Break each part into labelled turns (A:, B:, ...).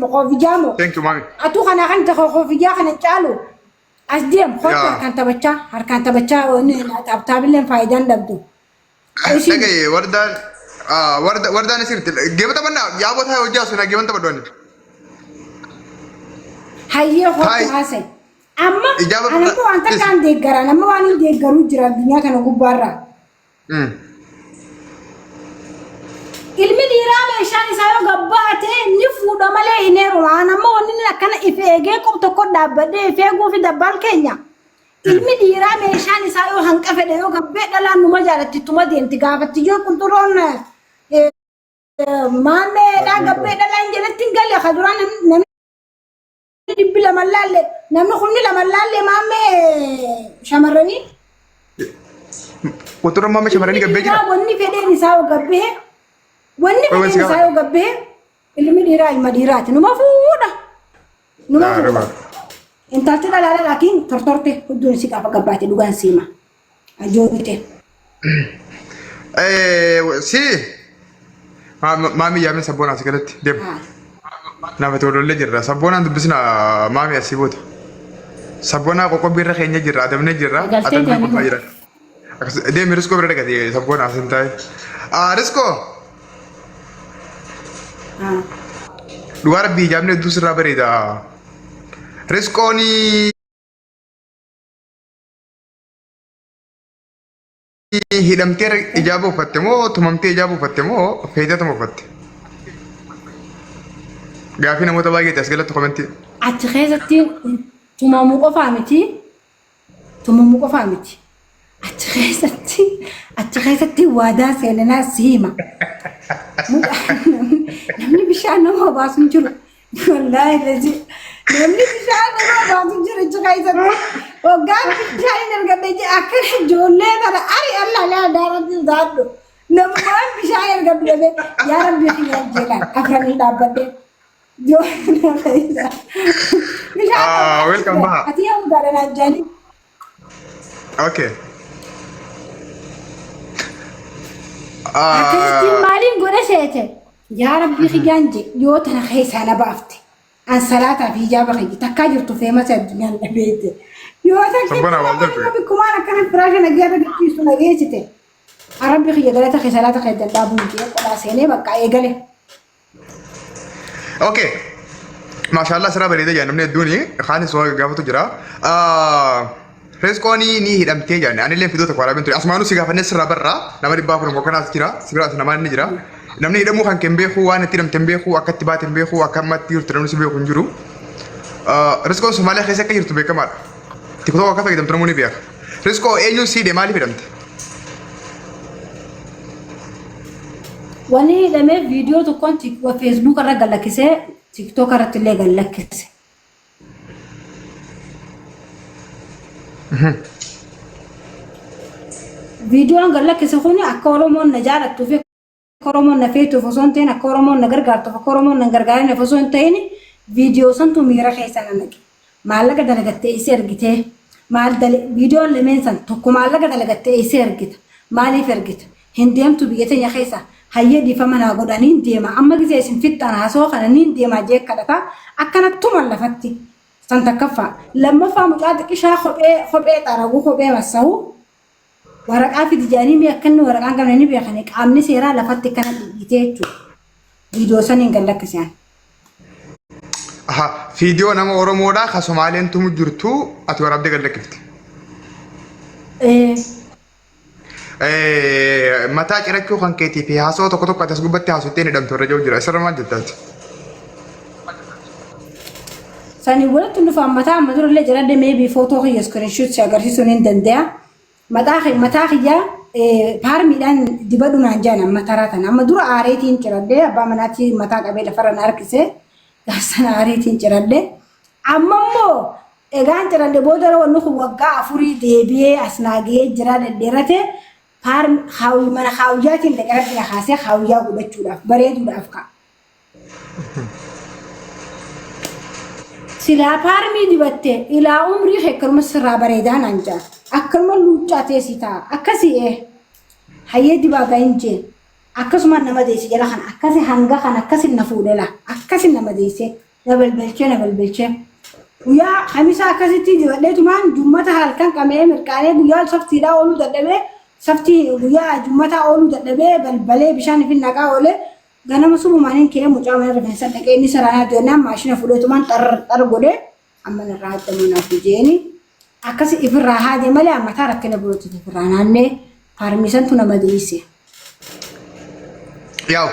A: miti koofiyyaa moo.
B: Thank you maami.
A: Atuu kanaa kan ta'e koofiyyaa kana hin caalu. As deem kootu
B: Yaa.
A: harkaan taphachaa harkaan taphachaa taphtaabilleen faayidaan dhabdu. Isin
B: Dhagaye wardaan warda wardaan isirti geema taphannaa yaaboo taa'ee hojii asuna geema taphadhu ani.
A: Hayyee
B: Taa'e.
A: kootu haasa'e. Amma
B: Ijaaba
A: ani immoo waan takkaan deeggaran amma waan hin deeggaruu jira addunyaa kana gubbaarraa. Ilmi dhiiraa meeshaan isaa yoo gabbaate ni fuudha malee hin heeruma. An amma wanni inni akkana if eegee qob tokko dhaabbadhee if eeguu fi dabbaal keenya. Ilmi dhiiraa meeshaan isaa yoo hanqa fedhe yoo gabbee dhalaan numa jaalatti ittuma deemti gaafatti yoo qulxuroon maammeedhaa gabbee dhalaan jalatti hin galle ka duraan namni 200 laalle namni 2,000 laalle maammee shamarranii.
B: Qulxurroon maammee shamarranii gabbee jira.
A: Wanni fedheen isaa yoo gabbee wanni
B: Qoy
A: fedheen
B: si
A: isaa
B: gaafadha.
A: yoo gabbee ilmi dhiiraa ilma dhiiraati numa fuudha. Numa
B: Yaa
A: fuudha.
B: dhugaa.
A: Intalti dhalaala laakiin tortorte hudduun si qaafa gabbaate dhugaan siima. Ajoorite.
B: Si maami yaamin sabboonaa si galatti deemu. Naaf itti walollee jirra. Sabboonaan dubbisna maami asii booda. Sabboonaa qoqqobbii irra keenya jirra adabnee jirra.
A: Galtee
B: Adabnee
A: jaanii
B: qophaa jira. Deemi Riskoo bira dhaqate sabboonaa sin taa'e. Riskoo dhugaa rabbii hijaabni hedduu sirraa bareeda. Riskoonii. Hidhamtee ijaaba uffatte moo tumamtee ijaaba uffatte moo feetatuma uffatte? Gaafii namoota baay'eeti as galatti komentii.
A: Achi keessatti tumamuu qofaa miti. Tumamuu qofaa miti. Achi keessatti achi keessatti waadaa seenanaa si hima. Namni bishaan nama obaasu hin jiru. Wallaahi lazi. Namni bishaan nama obaasu hin jiru achi keessatti. Waggaan bishaan hin argadhe jee akka ijoollee kana ari Allah laa daaratti daadhu. Namumaan bishaan argadhu dhabee yaa rabbi kiyyaa jeelaan afranii dhaabbadhee. Ijoollee keessa. Bishaan
B: Ah, welcome back.
A: Ati yaa mugaadhaan ajjaanii.
B: Okay.
A: Akkasitti
B: Ah,
A: maaliin godha seete? Yaa Rabbii kiyyaan je yoo tana keessaa na baafte. An salaataa fi hijaaba kiyya takkaa jirtu feemasa addunyaan na beekte. Yoo takka
B: Sabbana wal darbe.
A: bikkumaan akkana firaasha nagee irra gadhiisu na geessite. Rabbi kiyya galata kee salaata kee dadhaabuun jee qolaa seenee bakka eegale.
B: Okay. Maashaallah sirraa bareeda jaa namni hedduun kaanis waa gaafatu jira. Reesqoonii ni hidhamtee jaan anillee fidoo tokko waraabeen ture. Asumaanuu si gaafannee sirraa barraa nama 400 immoo kanaas jira si biraas namaa inni jira. Namni hidhamuu kan kee hin beeku waan itti hidhamte hin beeku akka itti baate hin beeku akka ammatti jirtu namni si beeku hin jiru. Reesqoon Somaaliyaa keessa akka jirtu beekamaadha. Tiktook akka fayyadamtu namuu ni beeka. Reesqoo eenyuun si hidhe maaliif hidhamte?
A: Wanni hidhameef viidiyoo tokkoon Facebook irra gad lakkisee TikTok irratti illee gad lakkise. Viidiyoon gad lakkise kun akka Oromoon na jaalattuu fi akka Oromoon na feetuuf osoo hin ta'in akka Oromoon na gargaartuuf akka Oromoon na hin gargaarineef osoo hin ta'in viidiyoo santu miira keessa na naqe. Maallaqa dalagattee eessa ergitee? Maal dale viidiyoon lameen san tokko maallaqa dalagattee eessa ergita? Maaliif ergita? Hin deemtu biyya teenya keessa hayyee dhiifama naa godha niin deema amma gizee isin fixxan haasawaa kana niin deemaa jee kadhata akkana tuman lafatti san takkaffaa lammaffaa mucaa xiqishaa kophee kophee xaragu kophee massahu waraqaa fidi jedhanii mee akka inni waraqaa hin qabne ni beekani qaamni seeraa lafatti akkana dhidhiitee jechuudha viidiyoo saniin gad lakkise ani.
B: Aha, viidiyoo nama Oromoodhaa ka Somaaleen tumu jirtu ati waraabdee gad lakkifte.
A: Ee,
B: Mataa cirachuu kan keetii fi haasawaa tokko tokko ati as gubbatti haasofteen hidhamtu irra jiru jira. Isarra maal jetta ati?
A: Sanii walitti dhufaan mataa amma durallee jiradhe maybe footoo kiyya screenshot si agarsiisuun hin danda'a. Mataa kiyya paarmiidhaan dibadhu naan jedhan amma taraa tana. Amma dura aareetiin ciradhe abbaa manaatii mataa qabee lafarra na harkise. Gaaf sana aareetiin ciradhe. Amma immoo egaan ciradhe booda wanni kun waggaa afurii deebi'ee as naa ga'ee jira dhedheerate paarmi mana haawuyyaatiin dhaqee rabbi na kaasee haawuyyaa godhachuudhaaf bareeduudhaaf ka'a. Silaa paarmii dibatte ilaa umrii kee akkanuma sirraa bareedaa naan jaa. Akkanuma luuccaa ta'e si ta'a. Akkasii ee. Hayyee dibaa gahin jeen. Akkasumaan nama deesse jala kana akkasi hanga kana akkasi na fuudhe laa akkasi nama deesse na balbalchee na balbalchee. Guyyaa kamisaa akkasitti dibadheetumaan jummata halkan qama'ee mirqaanee guyyaa saftiidhaa ooluu dadhabee saftii guyyaa jummataa ooluu dadhabee balbalee bishaan ifin naqaa oolee ganama subumaan hin ka'ee mucaa mana rifeensa dhaqee inni saraanaa jennaan maashina fuudheetumaan xar xar godhee amma narraa haddamuu naaf jeeni akkasi ifirraa haadee malee ammataa rakkina birootiif ifirraa naannee faarmisantu nama deesse.
B: Yaa'u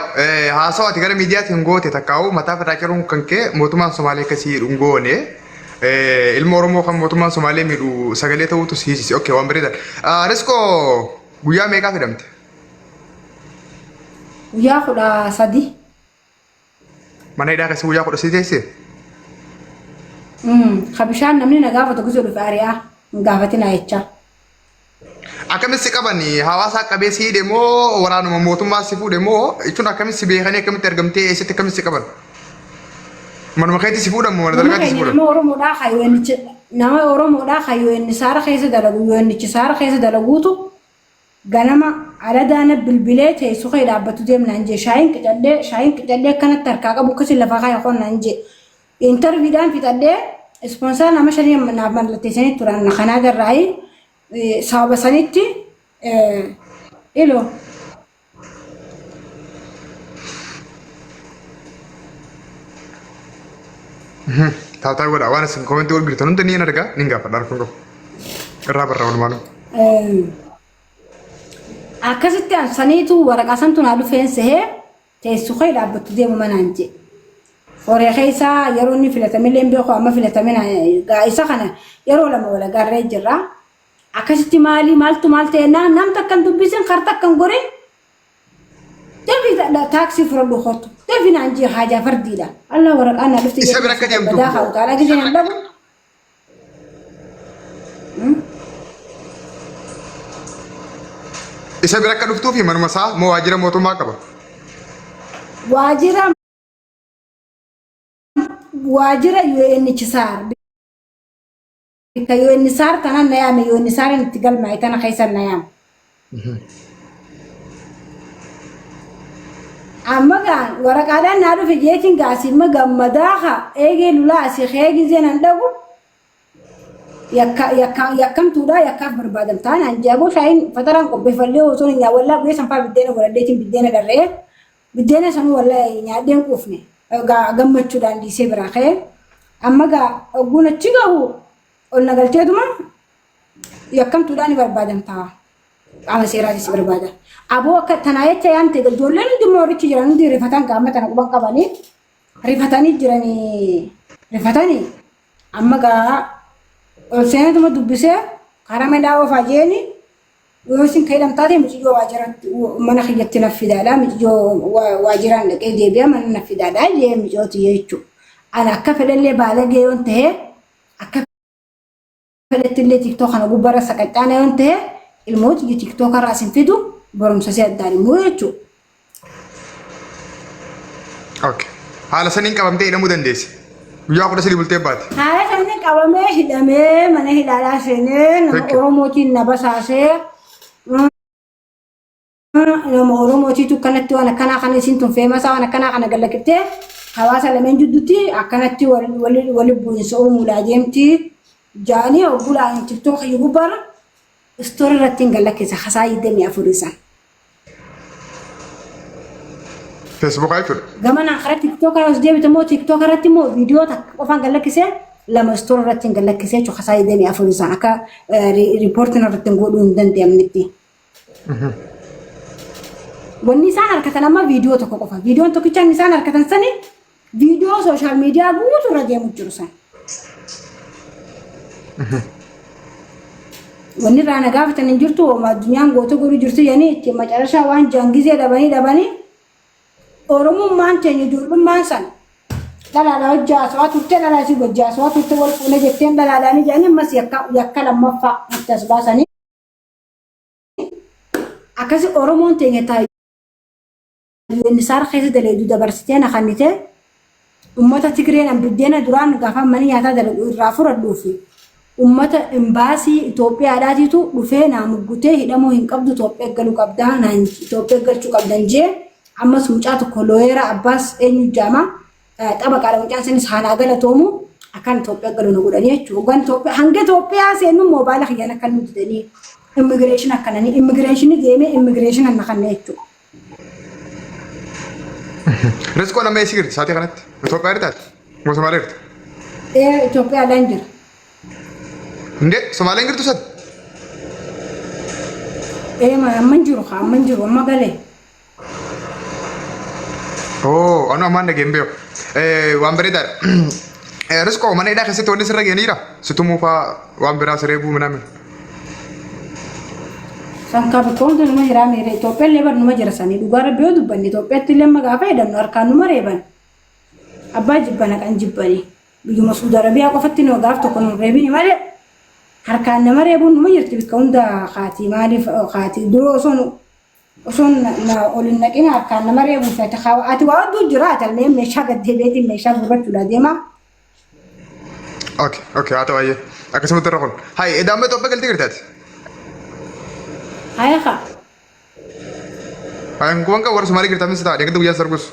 B: haasawa ati gara miidiyaatiin goote takkaa'u mataa irraa ciruun kan kee mootummaan Somaalee akkasii hin goone ilma Oromoo kan mootummaan Somaalee miidhu sagalee ta'uutu si hiisise. Okay, waan bareedaa. Riskoo guyyaa meeqaa fidamte?
A: Guyyaa 13.
B: Mana hidhaa keessa guyyaa 13 teessee?
A: Ka bishaan namni na gaafatu gisee dhufe ari'aa hin gaafatinaa jechaa.
B: Akkamitti si qaban hawaasaa qabee si hidhe moo waraanuma mootummaa si fuudhe moo jechuun akkamitti si beekanii akkamitti argamtee eessatti akkamitti si qaban? Manuma keetti si fuudhan moo mana
A: Nama
B: dalagaatti si
A: keenya
B: fuudhan?
A: nama Oromoodhaa kan UNH nama Oromoodhaa kan UNHCR keessa dalagu UNHCR keessa dalaguutu Ganama Aladaa na bilbilee teessu kee dhaabbatu deem naan jee shaayiin qicadhee shaayiin qicadhee akkanatti harkaa qabu akkasi lafaa kaaya koon naan jee intarviidhaan fixadhee ispoonsara nama shanii naaf mallatteessanii turan kanaa garraayi sababa sanitti ilo
B: Taataa godha waan isin komentii wal girtan hundi ni argaa ni gaafadha harkuun qabu. Irraa barra walumaanuu.
A: Akkasitti an saniitu waraqaa santu naa dhufeen sehee teessu kee dhaabbattu deemu manaan jee. Horee keessaa yeroo inni filatamillee hin beeku amma filatame isa kana yeroo lama wal agarree jirra. Akkasitti maalii maaltu maal ta'e naan nam takka hin dubbisin kar takka hin gorin Dafi taaksii fudhadhu kottu. Dafi naan jee haajaa fardiidha. Allah waraqaan naa dhufte
B: Isa bira akka deemtu.
A: Badaa haa utaalaa gisee hin dhabu.
B: Isa bira akka dhuftuu fi manuma isaa moo waajjira mootummaa qaba?
A: Waajjira waajjira UNHCR Bikka UNHCR tanan na yaame UNHCR itti galmaa'e tana keessa na yaame. Amma gaan waraqaadhaan naa dhufe jeetiin gaasii imma gammadaa haa eegee lulaa asii ka'ee gizee nan dhabu yakka yakka yakkamtuudha yakkaaf barbaadamtaa naan jaaboo shaayiin fataraan qopheeffadhee osoo hin nyaa wallaa guyyaa sanfaa biddeena godhadheetiin biddeena dharree biddeena sanuu wallaa nyaadheen quufne gammachuudhaan dhiisee biraa ka'ee Amma gaa ogguun achi gahu ol na galcheetuma yakkamtuudhaan ni barbaadamta. Qaama seeraatis si barbaada. Aboo akka tanaa jecha yaamte ijoolleen hundi immoo warrichi jiran hundi rifatan qaama tana quban qabanii rifatanii jiranii rifatanii amma gaa ol seenetuma dubbisee karaa medhaa oofaa jeeni Yoo isin ka hidhamtaa ta'e muciyyoo waajiratti mana kiyyatti na fidaadha. Muciyyoo waajiraan dhaqee deebi'a mana na fidaadha jee muciyyoo tiyya jechuudha. Ani akka fedhellee baalagee yoon ta'e akka fedhetti illee tiktook kana gubbarra saqaxxaana yoon ta'e ilmoo tiyya tiktook irraa isin fidu barumsa si addaan immoo jechuudha.
B: Okay. Haala saniin qabamtee hidhamuu dandeesse. Guyyaa 13 bultee baate.
A: Haala saniin qabamee hidhamee mana hidhaadhaa seenee nama
B: Thank you.
A: Oromootiin na basaasee nama Oromootiitu akkanatti waan akkanaa kana isin tun feemasaa waan akkanaa kana gallakkiftee hawaasa lameen jidduutti akkanatti wali bu'iinsa uumuudhaa deemti jaanii ogguudhaan tiktook kiyya gubbaarra istoori irratti hin gallakkisa hasaa 24 san.
B: Feesbuukaa jechuudha.
A: Gamanaan karaa tiktookaa yoo deebite immoo tiktooka irratti immoo viidiyoo takka qofaan gallakkisee lama istoora irratti hin gallakkisee jechuudha hasaa 24 isaan akka riippoortiin irratti hin godhuu hin danda'amnetti. Wanni isaan harkatan amma viidiyoo tokko qofa. Viidiyoon tokkichaan isaan harkatan sani viidiyoo sooshaal miidiyaa guutuu irra deemu jiru san. Wanni irraa na gaafatan hin jirtu hooma addunyaan goote godhu jirtu jedhanii itti macarashaa waan jaan gizee dhabanii dhabanii Oromummaan teenya ijoollummaan san dhalaadhaa hojii haasawaa turte dhalaa isii wajji haasawaa turte wal fuune jetteen dhalaadhaanii jedhanii ammas yakka yakka lammaffaa nutti as baasanii akkasi Oromoon teenya taa UNSR keessa daleedu dabarsitee na kannitee ummata Tigreen an biddeena duraan gaafa mana nyaataa dalagu irraa furadhuu fi Ummata imbaasii Itoophiyaadhaatiitu dhufee naa muggutee hidhamuu hin qabdu, Itoophiyaa galuu qabdaa naan, Itoophiyaa galchuu qabdan jee. Ammas mucaa tokko lawyer Abbaas eenyu jaama, xabaqaadha mucaan sanis, haanaa galatoomu, akkaan Itoophiyaa galuu na godhanii jechuudha. Hoggaan Itoophiyaa hanga Itoophiyaa seennu moobaayila kiyyaan akka nu didanii immigration akkananii immigration deemee immigration na kanna jechuudha.
B: Riskoo nama eessa jirti sa'aatii kanatti? Itoophiyaa jirtaati? Moo Somaaliyaa jirti?
A: Ee, Itoophiyaadhaan jira.
B: Indee Somaaleen jirtu sadi?
A: Ee, amma hin jiru, amma hin jiru, amma galee.
B: Oo, anu ammaan dhageen beeku. Waan bareedaadha. Riskoo mana hidhaa keessatti wanni sirra ga'ee jira? Situmuu fa'aa, waan biraa siree minaamin.
A: San ka bakka hundi numa jira meere, Itoophiyaa illee bar numa jira sanii. Dhugaa Rabbi yoo dubbanne, Itoophiyaatti illee amma gaafa jedhamnu harkaan numa reeban. Abbaa jibban haqan jibbanii. Biyyuma Suudi Arabiyaa qofatti nu gaaf tokko nu reebini malee harkaan nama reebuun numa jirti bakka hunda. Kaatii maaliif kaatii duroo osoo na ol hin naqin harkaan nama reebuu fi ati waa hedduu jira. Ati almee meeshaa gad deebi'eetiin meeshaa gurgurachuudha deema.
B: Okay, haa ta'u, ayyee. Akkasumatti irra kun. Hayi, edaa amma Itoophiyaa galtee jirti ati?
A: Haya kaa.
B: Hayi, kuban qabu, warra Somaalee jirti ammas ta'a. Deeggarta guyyaa sargus.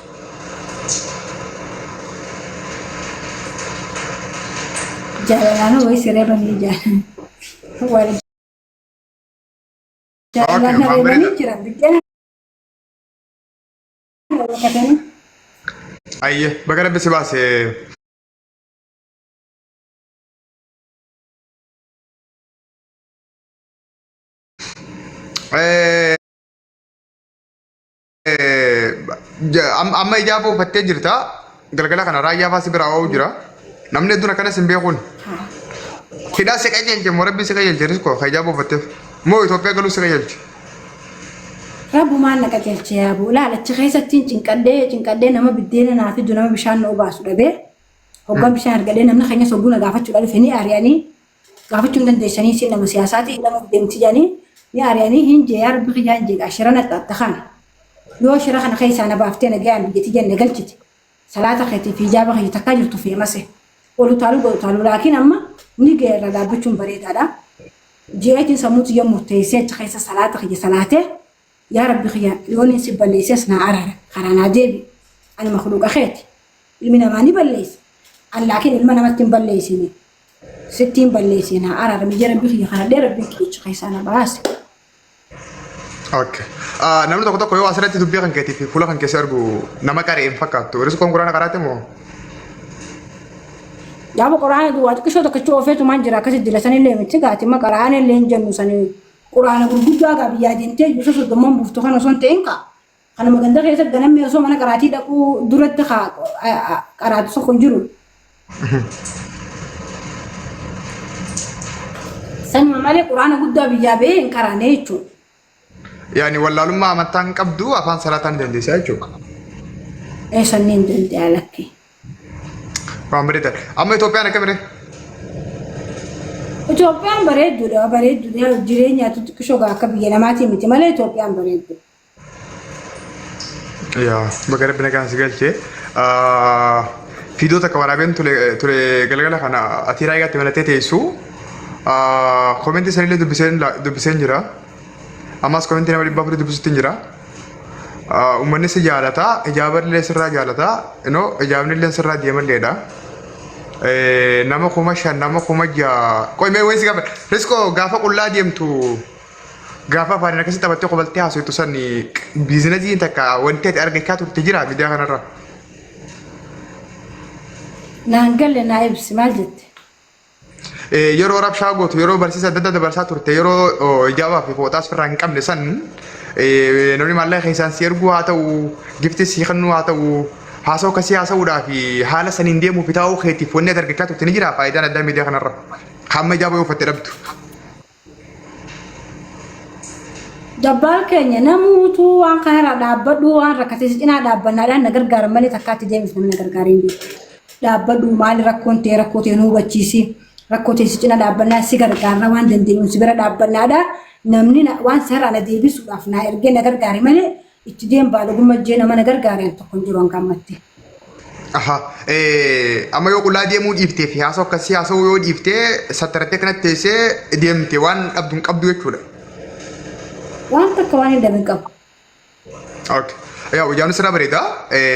A: Jaalalaan wayii si reebanii jaalan. Warri jaalalaan
B: Okay, waan
A: reebanii
B: bareeda.
A: jiran biddeena rakkatanii.
B: Ayyee, baga Rabbi si baase. Amma ijaaba uffattee jirta. Galgala kana raayyaa fa'aa si biraa oolu jira. Namni hedduun akkanas hin beekuun. Hidhaa si qajeelche moo Rabbi si qajeelche, Riskoo, ka ijaaba uffatteef? Moo Itoophiyaa galuu si qajeelche?
A: Rabbumaan na qajeelche yaaboo. Laal, achi keessatti cinqadhee cinqadhee nama biddeena naa fidu, nama bishaan na obaasu dhabee, hoggaan bishaan argadhee, namni keenya sogguu na gaafachuudha dhufe ni ari'anii, gaafachuu hin dandeessanii, isin nama siyaasaati, hidhamuuf deemti jedhanii ni ari'anii. Hin jee, yaa Rabbi kiyyaan jee, shira na xaxxa kana. Yoo shira kana keessaa na baaftee na gayaan biyyatti jenne galchite, salaata keetii fi hijaaba kiyya takkaa jirtu feemase. Ol utaaluu godhu utaaluu, laakiin amma ni ga'e, irra dhaabbachuun bareedaadha. Ji'eetiin sammuu tiyya murteessee achi keessa salaata kiyya salaatee, yaa Rabbi kiyya, yoon inni si balleesses naa araara, karaa naa deebi, ani makluuqa keeti, ilmi namaa ni balleessa, an laakiin ilma namatti hin balleessine, sitti hin balleessine, naa araarami jee Rabbi kiyya kadhadhee, Rabbiin kiyya achi keessaa na baase.
B: Okay. Namni tokko tokko yoo asirratti dubbii kan keetii fi fuula kan keessa argu nama qaree hin fakkaattu. Riskoon quraana qaraate moo?
A: Yaaba, quraana duwwaa xiqqishoo tokkicha oofeetumaan jira, akkasitti dila sanillee miti gaati ma qaraana illee hin jennu sanii. Quraana gurguddaa gaa biyyaa deemtee juusa 30n buuftu kan osoo hin ta'in kaa kanuma ganda keessa ganamni osoo mana qaraatii dhaquu duratti kaa qaraatu tokko hin jiru. Sanuma malee quraana guddaa biyyaa bahee hin qaraane jechuudha.
B: Yaani wallaalummaa amantaa hin qabdu, afaan salaataa ni dandeessa jechuudha.
A: Eessanni hin danda'a lakki.
B: Waan bareedaadha. Amma Itoophiyaan akkamiree?
A: Itoophiyaan bareedduudha, bareedduudha, jireenyaatu xiqqishoo gaa akka biyya namaatii miti malee Itoophiyaan bareeddu.
B: Yaa, baga Rabbi nagaan si galchee. Fiidoo takka waraabeen ture galgala kana, ati raayyaatti malatee teessu. Komentii sanillee dubbiseen jira. Ammas komentii nama 400 dubbisutti hin jira. Uummanni si jaalata, ijaaballee sirraa jaalata, inoo ijaabnillee sirraa deemalleedha. Nama 5,000, nama 6,000. Qoy, mee wayii si gaafa. Riskoo, gaafa qullaa deemtu, gaafa afaaniin akkasitti taphattee qobaltee haasoftu san, business takka wanti ati argachaa turte jira miidiyaa kanarra?
A: Naan galle, naa ibsi, maal jette?
B: Yeroo rabshaa gootu, yeroo barsiisa adda addaa dabarsaa turte, yeroo ijaabaa fi fooxaa asirraa hin qabne san, namni maallaqa keessaan si erguu haa ta'u, gifti si kennuu haa ta'u, haasa'u akkasii haasa'uudhaa fi haala saniin deemuu fi taa'uu keetiif wanni ati argachaa turte ni jira, faayidaan addaa miidiyaa kanarra? Hamma ijaaba yoo uffatte dhabdu.
A: Dabbaal keenya namuutuu waan kanarraa dhaabbadhu, waan rakkate si cinaa dhaabbannaadhaan na gargaaran malee takkaatti deemif namni na gargaaree hin jiru. Dhaabbadhu, maali rakkoon ta'e, rakkoo ta'e nu hubachiisi, rakkoo ta'e si cina dhaabbannaa, si gargaarra, waan dandeenyuun si bira dhaabbannaadha. Namni waan sarara na deebisuudhaaf naa ergee na gargaare malee itti deem baalagummaa jee nama na gargaare tokko hin jiru hanga ammatti.
B: Aha. Amma yoo qullaa deemuu dhiiftee fi haasoo akkasii haasa'uu yoo dhiiftee sattarattee kanatti teessee deemte waan dhabdu hin qabdu jechuudha.
A: Waan takka waan hin dhabin qabu.
B: Okay. Yaa hojaan sirraa bareeda.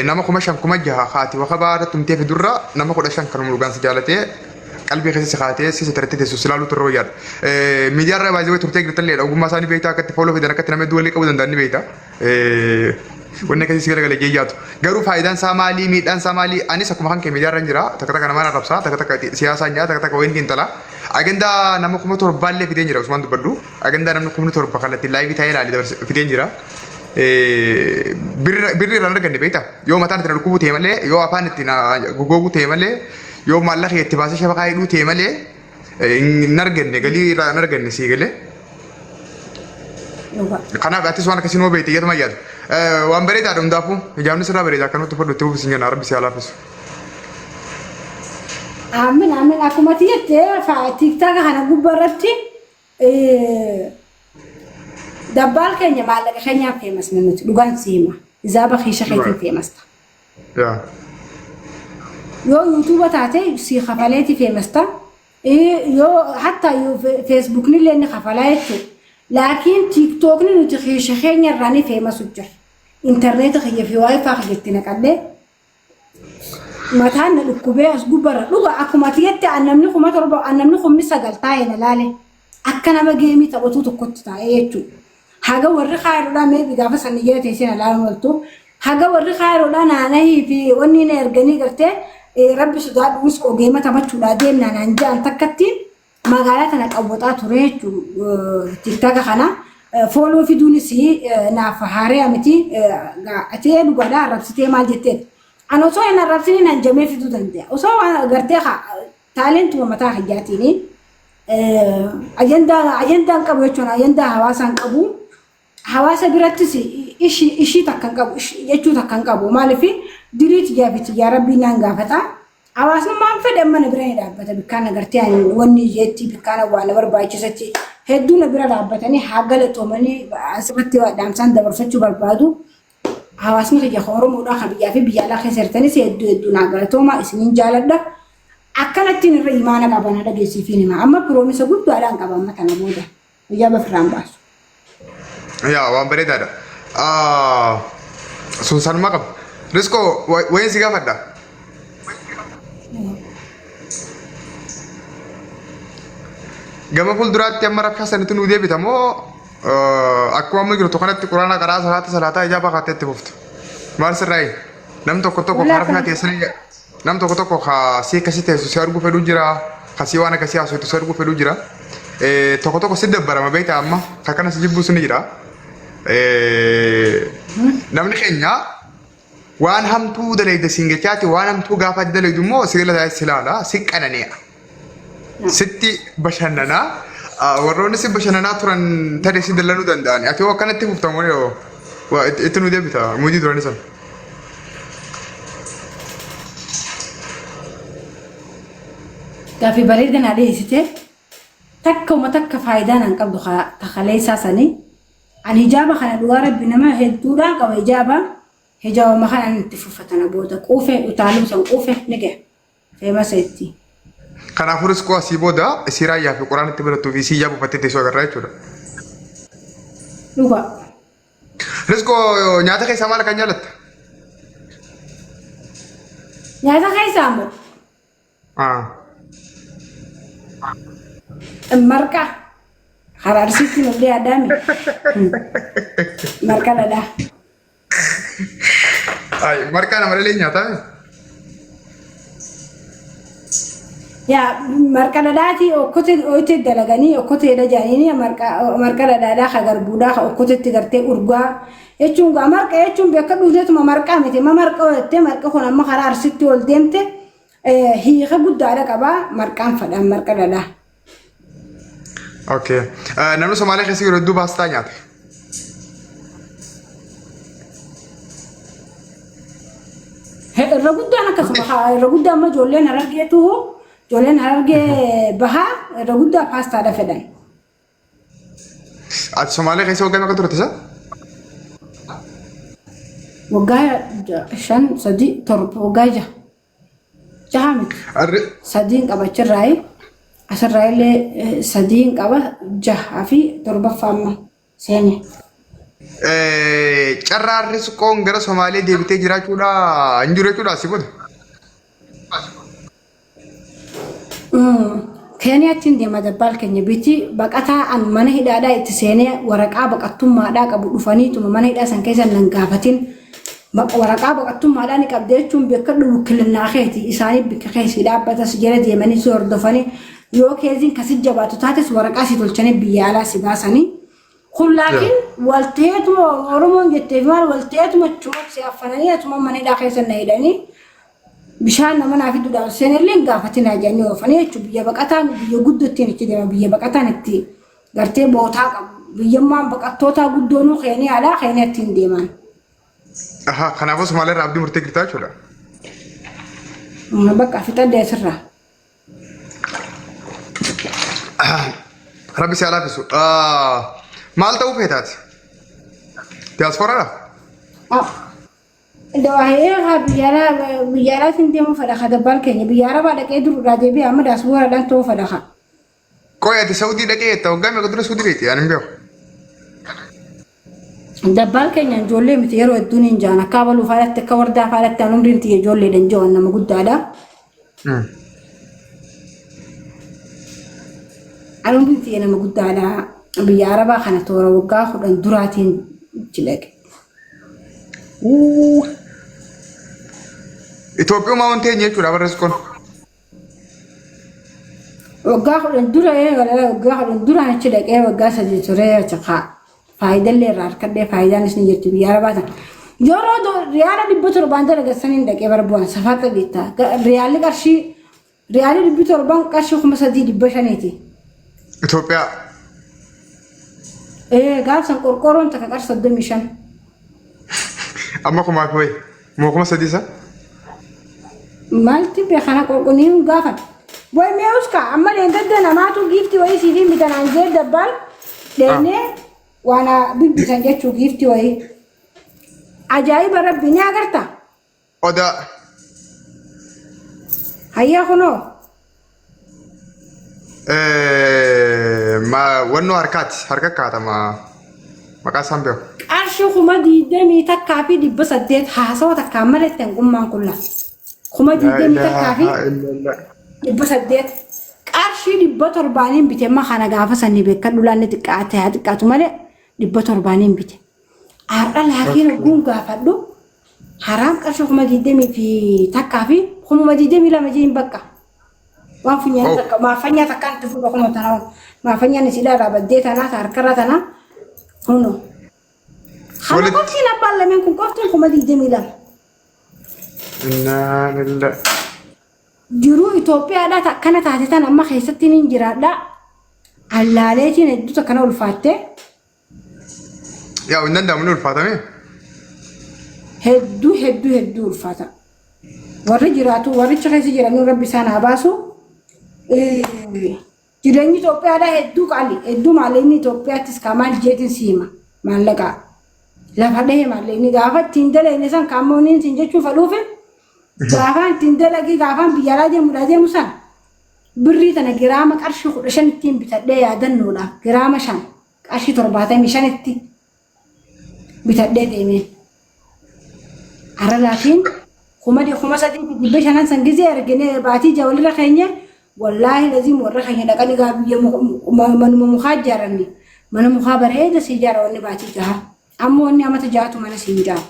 B: Nama 5000 6000 haati wakabaa irratti tumtee fidurra nama 15 kanuma dhugaan si jaalatee qalbii keessa si kaatee si sattarattee teessu si ilaaluutu irra wayyaadha. Miidiyaa irra baay'ee turtee jirtalleedha. Ogummaa isaanii beektaa akka itti fooloo fidan akka itti nama hedduu walii qabuu danda'an ni beekta. Wanni akkasii si galagala jee yaadu. Garuu faayidaan isaa maalii miidhaan isaa maalii anis akkuma kan kee miidiyaa irra hin jira takka takka namaan arrabsaa takka takka siyaasaan jira takka takka wayiin xiinxala. Agandaa nama 7000llee fideen jira Usmaan dubbadhu. Agandaa namni 7000 kallattiin laayivii taa'ee ilaale dabarse fideen jira. Birri irraan arganne beektaa yoo mataan itti na dhukkubuu ta'e malee yoo afaan itti na gogooguu ta'e malee yoo maallaqa itti baasee shabakaa hidhuu ta'e malee hin arganne galii irraa hin arganne sii galee.
A: Dhugaa.
B: Kanaaf atis waan akkasii numa beekte iyyatuma yaada. Waan bareedaadha hundaafuu hijaabni sirraa bareeda akkanumatti uffadhu itti fufi sin jenna rabbi si haa laaffisu.
A: Aamin aamin akkuma ati jette tiiktaaka kana gubbaa irratti dabbaal keenya maallaqa keenyaan feemasne nuti dhugaan si hima. Hijaaba kiisha keetiin feemasta.
B: Yaa.
A: Yoo yuutuuba taate si kafaleeti feemasta. Yoo hatta yoo feesbuukni illee ni kafalaa jechuudha. Laakiin tiiktookni nuti kiisha keenya irraa ni feemasu jira. Intarneeta kiyya fi waayifaa kiyya itti naqadhee mataan na dhukkubee as gubbarra dhuga akkuma ati jette an namni 7000 an namni 9000 taa'e na laale akka nama geemii taphatuu tokkotti taa'ee jechuudha. Haga warri kaayiroodhaa meebi gaafa san jala teessee na laaluun ooltu. Haga warri kaayiroodhaa naanahii fi wanni na erganii gartee rabbi sodaadhuus ogeema taphachuudhaa deemnaa naan ja'an takkatti magaalaa tana qawwaxaa ture jechuudha. Tiktaka kana fooloo fiduunis naaf haaree miti. Atee dhugaadhaa arrabsitee maal jetteet. An osoo hin arrabsiniin hanjamee fiduu danda'a. Osoo waan gartee taalentuma mataa kiyyaatiin ajandaa ajandaan qabu jechuun ajandaa hawaasaan qabu. Hawaasa birattis ishii takka hin qabu jechuu takka hin qabu. Maaliif dirii tiyyaa fi tiyyaa rabbiin naan gaafata. Hawaasummaan fedhe amma na bira ni dhaabbata bikkaan agartee ani wanni jeetti bikkaan waa na barbaachisetti hedduu na bira dhaabbatanii haa galatoomanii asirratti dhaamsaan dabarsachuu barbaadu. Hawaasni kiyya kan Oromoodhaa kan biyyaa fi biyya alaa keessa jirtanis hedduu hedduu naa galatooma isiniin jaaladha. Akkanattiin irra imaana qaba na dhageessiifiin hima. Amma piroomisa guddaadhaan qaba amma tana booda. Guyyaa bafirraan baasu.
B: Yaa waan bareedaadha. Sun sanuma qaba. Riskoo wayin si gaafadha. Gama fuulduraatti amma rabshaa sanitti nuu deebita moo akkuma amma jirtu kanatti quraana qaraa salaata salaataa ijaaba kaatee itti fuftu. Maal sirraayi? Namni tokko tokko
A: Walaa
B: karaa
A: kana
B: teessanii nam tokko tokko ka si akkasii teessu si arguu fedhuu jira ka si waan akkasii haasoftu si arguu fedhuu jira. Tokko tokko si dabbarama beektaa amma ka kana si jibbuu ni jira. Namni keenya waan hamtuu dalayda siin jechaati waan hamtuu gaafa ati dalaydu immoo si jala taa'ee si ilaala si qanani'a. Sitti bashannanaa. Warroonni si bashannanaa turan tarii si dallanuu danda'an. Ati hoo akkanatti fufta moo yoo waa itti nu deebita muudii duranii sana.
A: Gaaffii bareeda naa dhiyeessite takkuma takka faayidaa naan qabdu takaleessaa sanii. Ani hijaaba kana dhugaa rabbi nama hedduudhaan qaba hijaaba. Hijaabuma kanaan itti fufatana booda quufe utaaluu san quufe ni gaha. Feemasa itti.
B: Kanaafuu riskoo asii booda isii raayyaa fi quraan itti barattuu fi isii hijaaba uffattee teessoo agarraa jechuudha.
A: Dhugaa.
B: Riskoo nyaata keessaa maal kan jaalatta?
A: Nyaata keessaa immoo marqa karaa arsiitti nallee yaadaame. Marqa dhadhaa.
B: Ay, marqaa nama malee nyaataa?
A: Yaa marqa dhadhaati okkotee ooyitee dalaganii okkoteedha jedhanii marqa marqa dhadhaadhaa ka garbuudhaa ka okkoteetti gartee urgaa jechuun gaa marqa jechuun bakka dhuunfeetuma marqaa miti ma marqa jettee marqa kun amma karaa arsitti ol deemte hiika guddaadha qabaa marqaan fadhaan marqa dhadhaa.
B: Okay. Namni Somaalee keessa yeroo hedduu paastaa nyaata.
A: Irra guddaan akkasuma haa irra guddaa amma ijoolleen harargeetu ijoolleen harargee bahaa irra guddaa paastaadha fedhan.
B: Ati Somaalee keessa waggaa meeqa turte isa?
A: Waggaa 5 3 7 waggaa 6. Jaha miti.
B: Arri
A: Sadiin qaba achirraayi. Asirraa illee sadiin qaba jahaa fi torbaffaa amma seene.
B: Carraa Risqoon gara Somaalee deebitee jiraachuudha hin jiru jechuudha asii booda.
A: Keeniyaatti hin deema dabbaal keenya biti baqataa an mana hidhaadhaa itti seenee waraqaa baqattummaadhaa qabu dhufaniituma mana hidhaa san keessa nan gaafatin. Waraqaa baqattummaadhaa ni qabda jechuun beekadhu wukkilinnaa keeti isaanii bikka keessi dhaabbatas jala deemanii si hordofanii yoo keeziin kasi jabaatu taates waraqaa si tolchanii biyya alaa si baasanii. Kun laakiin walteetuma Oromoon jetteef maal walteetuma chuma si affananii atuma mana hidhaa keessa na hidhanii bishaan nama naa fiduudhaan seenellee hin gaafatinaa jedhanii oofanii jechuudha. Biyya baqataan biyya guddottiin itti deema biyya baqataan itti gartee bootaa qabu. Biyyummaan baqattootaa guddoonuu Keeniyaadhaa Keeniyaatti hin deeman.
B: Aha, kanaafuu Somaalee irraa abdii murtee jirtaa jechuudha.
A: Bakka fixadde asirraa.
B: Rabbi si haa laaffisu. Maal ta'uu feetaati? Diyaaspooraadha?
A: Dawaaheeraa biyya alaatiin deemuu fedha ka dabbaal keenya biyya arabaa dhaqee duruudhaa deebi'ee amma diyaaspooraadhaan ta'uu fedha ka.
B: Qoy ati Saudii dhaqee jetta waggaa meeqa dura Saudii dhaqxe ani hin beeku.
A: Dabbaal keenya ijoollee miti yeroo hedduun hin jaan akka abaluu faadhatti akka wardaa faadhatti an umriin tiyya ijoolleedha hin jiran nama guddaadha. An umriin tiyya nama guddaadha. Biyya arabaa kana toora waggaa 10 duraatiin itti dhaqe.
B: Itoophiyumaa wanti eenyu jechuudha barreessu kun.
A: Waggaa 10 dura waggaa 10 duraan achi dhaqee waggaa 3 turee achi kaa faayidallee irraa harkadhee faayidaanis ni jirti biyya arabaa sana. Yeroo riyaala 700 dalagasaniin dhaqee bara bu'an safaata biittaa riyaalli qarshii riyaalli 700 qarshii 3,500ti.
B: Itoophiyaa.
A: Ee gaafsan qorqoorroon takka qarshii 35.
B: Amma kumaa fi wayi. Moo 3,000 isa?
A: Maalti beekana qulqulliin gaafa. Way mee uska amma leengadda namaatu giiftii wayii siif hin bitanaan jee dabbaal deemnee waan bibbisan jechuu giiftii wayii. Ajaa'iba rabbi ni agarta.
B: Odaa.
A: Hayyaa kunoo.
B: Wannoo harkaati. Harka kaatama. Maqaa isaan beeku.
A: Qarshii 21,800 haasawa takkaan maletti hangummaan kun lafa. 21,800. Qarshii 700n bite amma kana gaafa sanii beekadhu laanni xiqqaate haa xiqqaatu malee 700n bite. Har'a laakiin ogguun gaafadhu haraam qarshii 21,000 fi 22,000 jeen bakka. Waan funyaan takka maafanyaa takkaan itti fuudha kunoo tanaa maafanyaan isiidhaa irraa baddee tanaa ta harkarraa tanaa kunoo. Kana qoftiin abbaan lameen kun qoftiin 22,000.
B: Innaa lillahi.
A: Jiruu Itoophiyaadhaa ta akkana taate tan amma keessatti niin jiraadha. Allaaleetiin hedduu takkana ulfaattee.
B: Yaa hin danda'amu ni ulfaatamee.
A: Hedduu hedduu hedduu ulfaata. Warri jiraatu warricha keessa jiran rabbi isaan haa baasu. Jireenyi Itoophiyaadhaa hedduu qaali. Hedduu maallaqni Itoophiyaattis kaa maal jeetiin si hima maallaqaa. Lafa dhahee maallaqni gaafa ittiin dalagne san kaammoo inni siin jechuu fedhuufi gaafaan ittiin dalagii gaafaan biyya alaa deemuudhaa deemu san birrii tana giraama qarshii 15 ittiin bitadhee yaadannoodhaaf giraama 5 qarshii 75tti bitadhee deemee. Har'a laakiin 3,500 san gizee argine baatii ja'a walirra keenya wallaahi laziim warra keenya dhaqanii gaa biyya manuma mukaa ijaaranni mana mukaa bareeda si ijaara wanni baatii jaha ammoo wanni amata jahatu mana si hin ijaaru.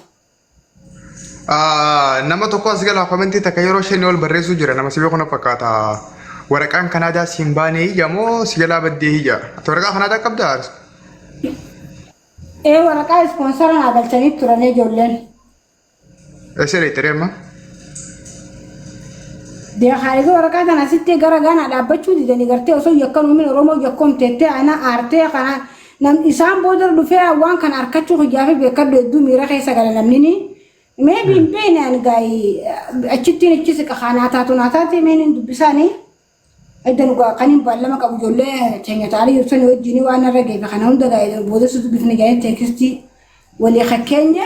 B: Nama tokko as galaa komentii takka yeroo shanii ol barreessuu jira nama si beeku na fakkaata. Waraqaan Kanaadaa si hin baanee ija moo si jalaa baddee ija? Ati waraqaa Kanaadaa qabdaa?
A: Ee waraqaa ispoonsara naa galchanii turan ijoolleen.
B: Eessa dheeyxeree amma?
A: Deekaa waraqaa kana asitti gara Gaanaa dhaabbachuu didanii gartee osoo yakkan uumin Oromoo yakkoomteettee ana aartee kana nam isaan booda dhufee waan kana harkachuu kiyyaafi beekadhu hedduu miira keessa gala namni ni. Maybe hin beekne ani gaa'ii achittiin achi siqa kanaa taatu naa taate meen hin dubbisaanii. Edda nu gaa kaniin baallama qabu ijoollee teenya ta'anii jirtanii wajjin waan narra geefe kana hunda gaa'ee booda si dubbifne jedhanii teekistii walii kakkeenya.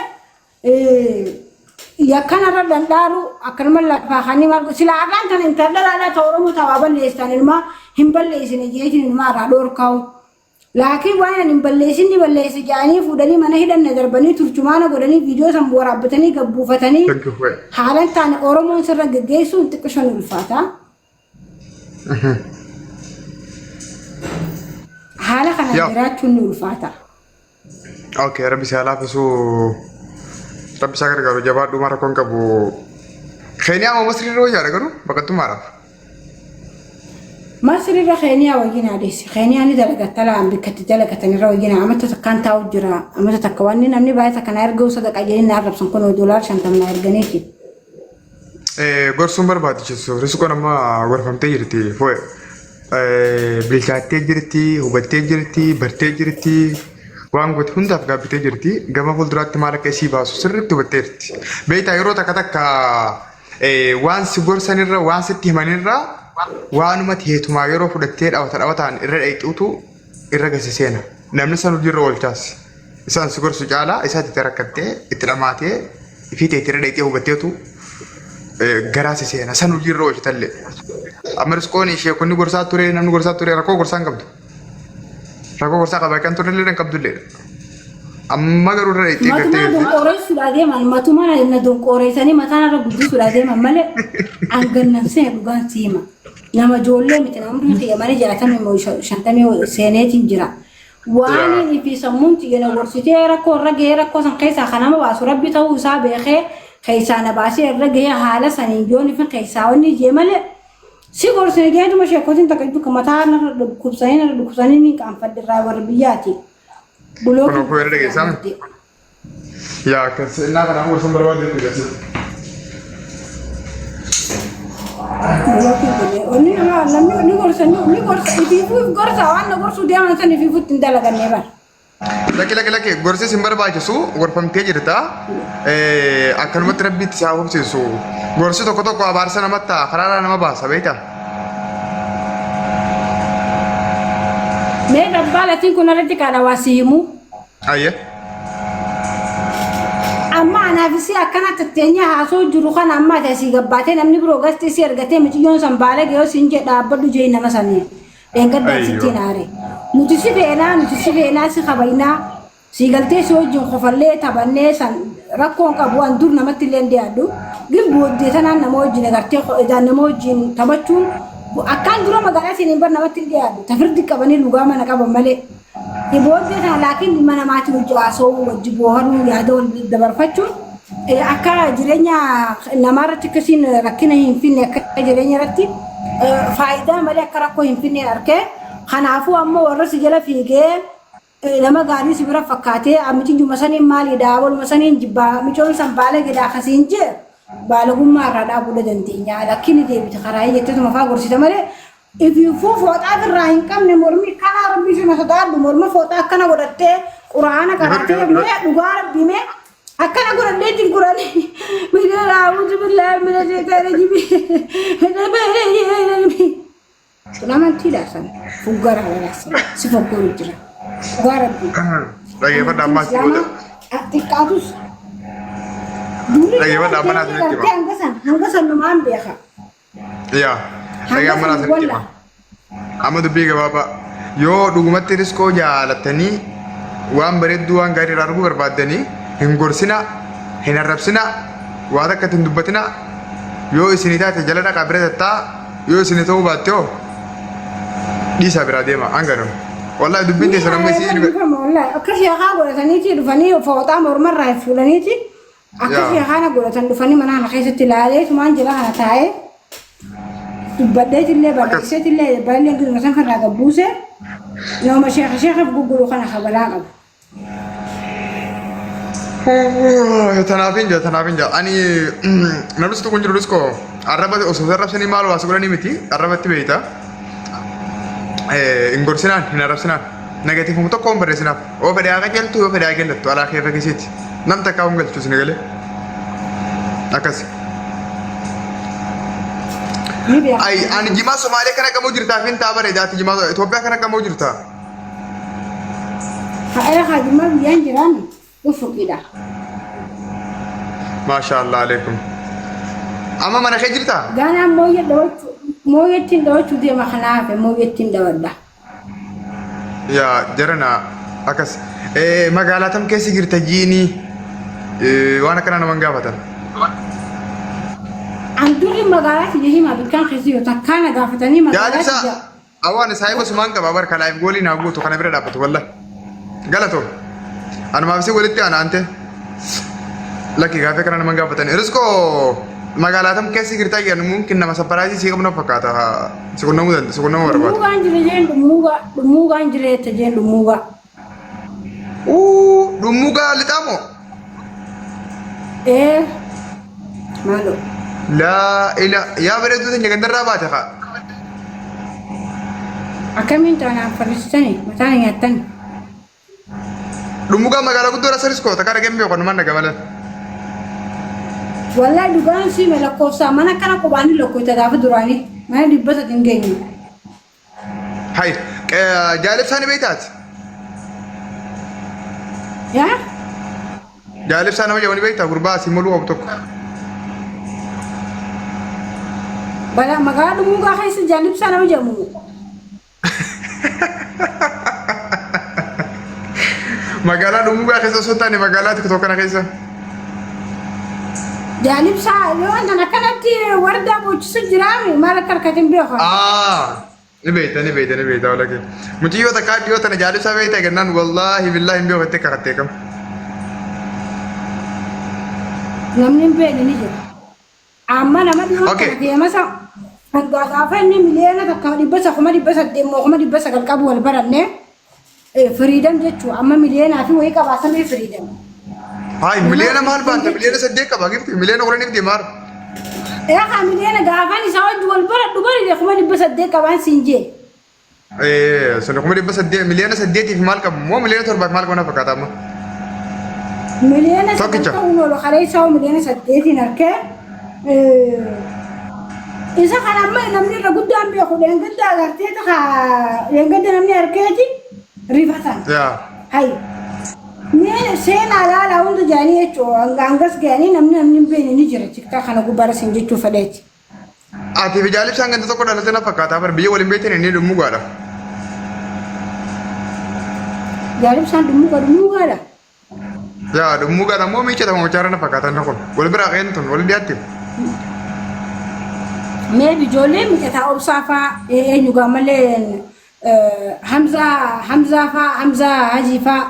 A: Yakkanarra dhandhaaru akkanuma lafaa kanii maal sila arraan tana intala dhalaadhaa ta Oromoo ta waa balleessitan ilmaa hin balleessine jeetiin ilmaa irraa dhoorkaa'u. Laakiin waan ani hin balleessin ni balleesse jedhanii fuudhanii mana hidhanna darbanii turjumaana godhanii viidiyoo san waraabbatanii gabbuufatanii
B: Thank you. Wait.
A: haalan taane Oromoon sirra geggeessuun xiqqisho ni ulfaata. Haala kanaan jiraachuun ni ulfaata.
B: Okay, rabbi si haa laaffisu. Rabbi isaa gargaaru jabaadhu mara rakkoon qabu. Keeniyaa moo Masrii irra wayyaadha garuu baqattummaadhaaf.
A: Masri irra Keeniyaa wayyin adeessi. Keeniyaa ni dalagatta laan bakka itti dalagatan irra wayyin amata takkaan taa'u jira. Amata takka wanni namni baay'ee takka na erguu sadaqa jedhanii na arrabsan kun $50 na erganiiti.
B: Gorsuun barbaachisu riskoon amma gorfamtee jirti foo'e. Bilchaattee jirti, hubattee jirti, bartee jirti, waan goote hundaaf gaabbitee jirti. Gama fuulduraatti maal akka isii baasu sirriitti hubatteerti. Beektaa yeroo takka takka waan si gorsanirra waan sitti himanirra waanuma teetumaa yeroo fudhattee dhawata dhawataan irra dhayxuutu irra gasi seena. Namni san hojiirra oolchaas. Isaan si gorsu caalaa isaa itti rakkattee itti dhamaatee ifii teetti irra dhayxee hubatteetu garaa si seena. San hojiirra oolchitallee. Amma risqoon ishee kunni gorsaa ture namni gorsaa ture rakkoo gorsaa hin qabdu. Rakkoo gorsaa qabaa kan turellee hin qabdullee. Amma garuu irra dhayxee
A: Matumaa
B: gartee
A: donqooreessuudhaa deeman matumaa na donqooreessanii mataan irra guddisuudhaa deeman malee hangannan seene dhugaan siima. Nama ijoollee miti nama umriin kiyya malee 60 moo 50 seeneetiin jira. Waan fi sammuun tiyya na gorsitee rakkoo irra gahee rakkoo san keessaa kan nama baasu rabbi ta'uu isaa beekee keessaa na baasee irra gahee haala saniin yoon ifin keessaa wanni jee malee si gorsine jeetuma sheekotiin takka jiddu mataa narra dhukkubsanii narra dhukkubsanii ni qaanfadhe irraa warra biyyaati.
B: Kun ofuu irra dhageessaa? Yaa akkas innaa kanaaf gorsuun barbaadde jechuudha.
A: Inni nama namni ni gorsa ni gorsa ifiifuu gorsa waan na gorsuu deeman san ifiifuu ittiin dalagannee bara.
B: Lakki lakki lakki gorsi sin barbaachisu gorfamtee jirta. Akkanumatti rabbi itti si haa hubsiisu. Gorsi tokko tokko abaarsa namatti ta'a karaarraa nama baasa beektaa?
A: Mee dabbaa latiin kun irratti kaadha waa si himu.
B: Ayye.
A: Amma anaaf si akkana tatteenyee haasoo jiru kana amma ati asii gabbaatee namni biroo gasti si argatee miciyyoon san baala ga'ee siin jedha dhaabbadhu jee nama sanii. Dheengaddaa
B: Ayyo.
A: sitti hin aare. Nuti si feenaa nuti si feenaa si kabaynaa sii galtee si wajjin kofallee taphannee san rakkoon qabu an dur namatti illee hin dhiyaadhu. Gin booddee tanaan nama wajjin agartee edaan nama wajjin taphachuun akkaan dura magaalaa seeneen bar namatti hin dhiyaadhu. Tafirdi qabanii lugaa mana qaban malee. Booddee kana laakiin ilma namaatii wajji haasa'uu, wajji booharuu, yaada wal dabarfachuun akka jireenya namaa irratti akkasiin rakkina hin finne akka jireenya irratti faayidaa malee akka rakkoo hin finne arkee kanaafuu ammoo warra si jala fiigee nama gaarii si bira fakkaatee micinjuma saniin maalidha waluma saniin jibbaa micoon san baala jedha akkasiin jee baalagummaa irraa dhaabuudha dandeenya lakkiin deebite karaa jetteetuma faa gorsita malee Ifiifuu fooxaa irraa hin qabne mormi kanaa rabbii suna sodaadhu morma fooxaa akkana godhattee quraana qaratee mee dhugaa rabbii mee akkana godhadhee ittiin qurani mina a'uuzu billaahi mina sheexaana jibi sun amantiidha san fuggaraa lalasan si foggoru jira dhugaa rabbii
B: Dhaggeeffadha ammaa si booda.
A: Xiqqaatus durii
B: Dhaggeeffadha amma naaf sitti hima.
A: hanga san hanga san numaan beeka.
B: Yaa. Dhagaa
A: Hanga
B: amma naaf
A: san
B: sitti hima.
A: walla.
B: Amma dubbii gabaabaa. Yoo dhugumatti riskoo jaalattanii waan bareedduu waan gaarii irraa arguu barbaaddanii hin gorsinaa, hin arrabsinaa, waa takka itti hin dubbatinaa. Yoo isinii taate jala dhaqaa bira tattaa, yoo isinii ta'uu baatte hoo dhiisaa biraa deema hanga nama. Wallahi dubbiin
A: Ni
B: teessan amma isin
A: dhufama wallahi akka sheekaa godhataniiti dhufanii fooxaa mormarraa fuudhaniiti akka sheekaana godhatan dhufanii mana kana keessatti ilaalee tumaan jira kana taa'ee dubbadheetillee barreesseetillee baay'ee giduma san irraa gabbuuse nama sheeka sheekaaf gurguru kana kabalaa qabu.
B: Tanaaf hin jira tanaaf hin jira ani namni situ kun jiru diskoo arraba osoo arrabsanii maal waa si godhanii miti arrabatti beeyta hin gorsinaan hin arrabsinaan negatiifuma tokko hin barreessinaaf yoo fedhe haa qajeeltu yoo fedhe haa gallattu alaa keessa keessiiti nam takkaa hin galchu isin galee akkas.
A: Ni beeka.
B: Ay ani jimaa Somaalee kana qamoo jirtaa fi hin taa bareedaati jimaa Itoophiyaa kana qamoo jirtaa.
A: Ha'ee haajimmaa biyyaan jiraan dhufuqidha.
B: Maashaallah alaikum. Amma mana kee jirtaa?
A: Gaanaan mooyyee dhawachuu mooyyettiin dhawachuu deema kanaaf mooyyettiin dhawadha.
B: Yaa jarana akkas. Magaalaa tam keessa jirta jiinii? Waan akkanaa naman gaafatan.
A: An durri magaalaa kiyya himaa bikkaan keessa yoo takkaa na gaafatanii
B: Yaa
A: magaalaa
B: ibsaa
A: kiyya.
B: awwaan saahiba sumaan qaba bar kalaayif goolii naa guutu kana bira dhaabbatu wallahi. Galatoo. Anumaaf si walitti ana ante. Lakki gaafii kana naman gaafatan. Riskoo magaalaa tam keessa jirta jedhan mumkin nama saparaayizii sii qabnu fakkaata. Si qunnamuu danda'a si qunnamuu barbaada.
A: Dhummuugaan jira jeen dhummuugaa dhummuugaan jira jette jeen dhummuugaa.
B: Uu dhummuugaa lixaa moo?
A: Ee maaloo.
B: Laa ila yaa bareedduu teenya gandarraa baate kaa.
A: Akkamiin taanaan farrisitani mataan nyaattani.
B: Dhummuugaa magaalaa guddoo rasaris koo takka dhageen beeku kanumaan dhaga malee.
A: Wallahi dhugaan siime lakkoofsaa mana akkana qophaanii lakkoofta gaafa duraanii mana 300 hin geenye.
B: Hay jaalibsaa ni beektaati?
A: Yaa?
B: Jaalibsaa nama jedhamu ni beektaa gurbaa asii moluu qabu tokko.
A: Balaa magaalaa dhummuugaa keessa jaalibsaa nama jedhamu.
B: Magaalaa dhummuugaa keessa osoo hin taane magaalaa tiktok kana keessa.
A: Jaalibsaa yoo antan akkanatti wardaa boochisu jiraame maal akka harkatin beeku.
B: Ah, ni beekta ni beekta ni beekta wala kee. Mucayyoo takkaa dhiyoo tana jaalibsaa beekta gannaan wallaahi billaahi hin beeku jettee kakattee kam.
A: Namni hin beekne ni jira. Amma nama dhiyoo
B: Okay.
A: kana deemasa hangaa gaafa inni 1,100,000 800,000 moo 900,000 qabu wal baranne firiidam jechuu amma miliyoonaa fi wayii qabaatamee firiidam.
B: Hayi miliyoona maal baanta 8 miliyoona qaba gifti 10 miliyoona deema har.
A: Eegaa miliyoona gaafan isaa wajji wal baradhu bari 800,000 qabaan siin jee.
B: Sun 800,000 8 miliyoona maal qabu moo 7 miliyoona maal qabu na fakkaata amma.
A: 9 miliyoona
B: Tokkicha.
A: ta'uun oolu kalee isaa 8 miliyoona harkee isa kana amma namni irra guddaan beeku dheengadda agartee ta'a dheengadda namni harkeeti rifatan.
B: Yaa.
A: Hay. Mee seenaa laalaa hunda jaanii jechuudha. Hanga hangas ga'anii namni namni hin beekne ni jira. Tiktaa kana gubbaarra siin jechuu fedheeti.
B: Ati fi jaalibsaan ganda tokko dhalate na fakkaata bar biyya waliin beektan inni dhummugaadha.
A: Jaalibsaan dhummuugaa dhummuugaadha.
B: Yaa dhummugaadha moo miiccata mochaara na fakkaata inni kun wal biraa qeen tun wal dhiyaatti.
A: Mee ijoollee micataa obsaa faa eenyu gaa malee Hamzaa Hamzaa faa Hamzaa Hajii faa.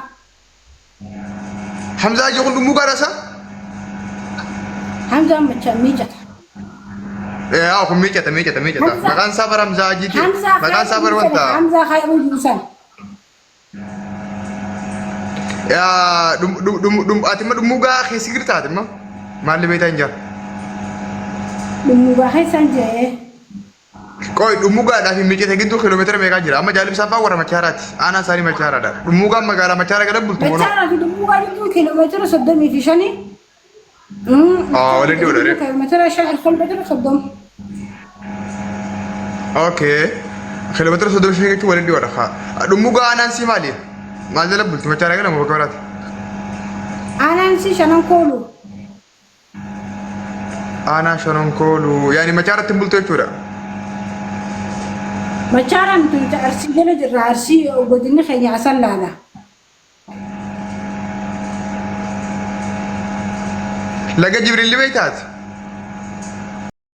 B: Hamzaa Hajii kun dhummugaadha isa?
A: Hamzaan macha miicata.
B: Yaa kun miicata miicata miicata.
A: Hamzaa
B: Maqaan isaa bara Hamzaa Hajiiti.
A: Hamzaa
B: Maqaan isaa
A: khayruu
B: bara
A: jedhama.
B: wanta.
A: Hamzaa khayruu jiru san.
B: Yaa dhum dhum dhum dhum ati immoo dhummugaa keessa jirta ati immoo maalli beektaa hin jiru.
A: Dhummuugaa keessan jee.
B: Qoy dhummugaadhaa fi miicata gidduu kiiloomeetira meeqaa jira? Amma jaalibsaa fa'aa warra Machaaraati. Aanaan isaanii Machaaraadha. Dhummugaan magaalaa Machaara gala bultu moo?
A: Machaaraa fi dhummuugaa gidduu kiiloomeetira 35.
B: Aa waliin dhiyoodha ree.
A: Kiiloomeetira 5 kiiloomeetira 30.
B: Okay. Kiiloomeetira 35 jechuun waliin dhiyoodha. Haa. Dhummugaa aanaan sii maali? Maal jala bultu Machaara gala moo bakka biraati?
A: Aanaan si shanan koolu.
B: Aanaa shanan koolu. Yaani Machaaratti hin bultu jechuudha.
A: Machaaraan tun Arsii jala jirra. Arsii godinni keenya Asallaadha.
B: Laga Jibriil ni beektaati?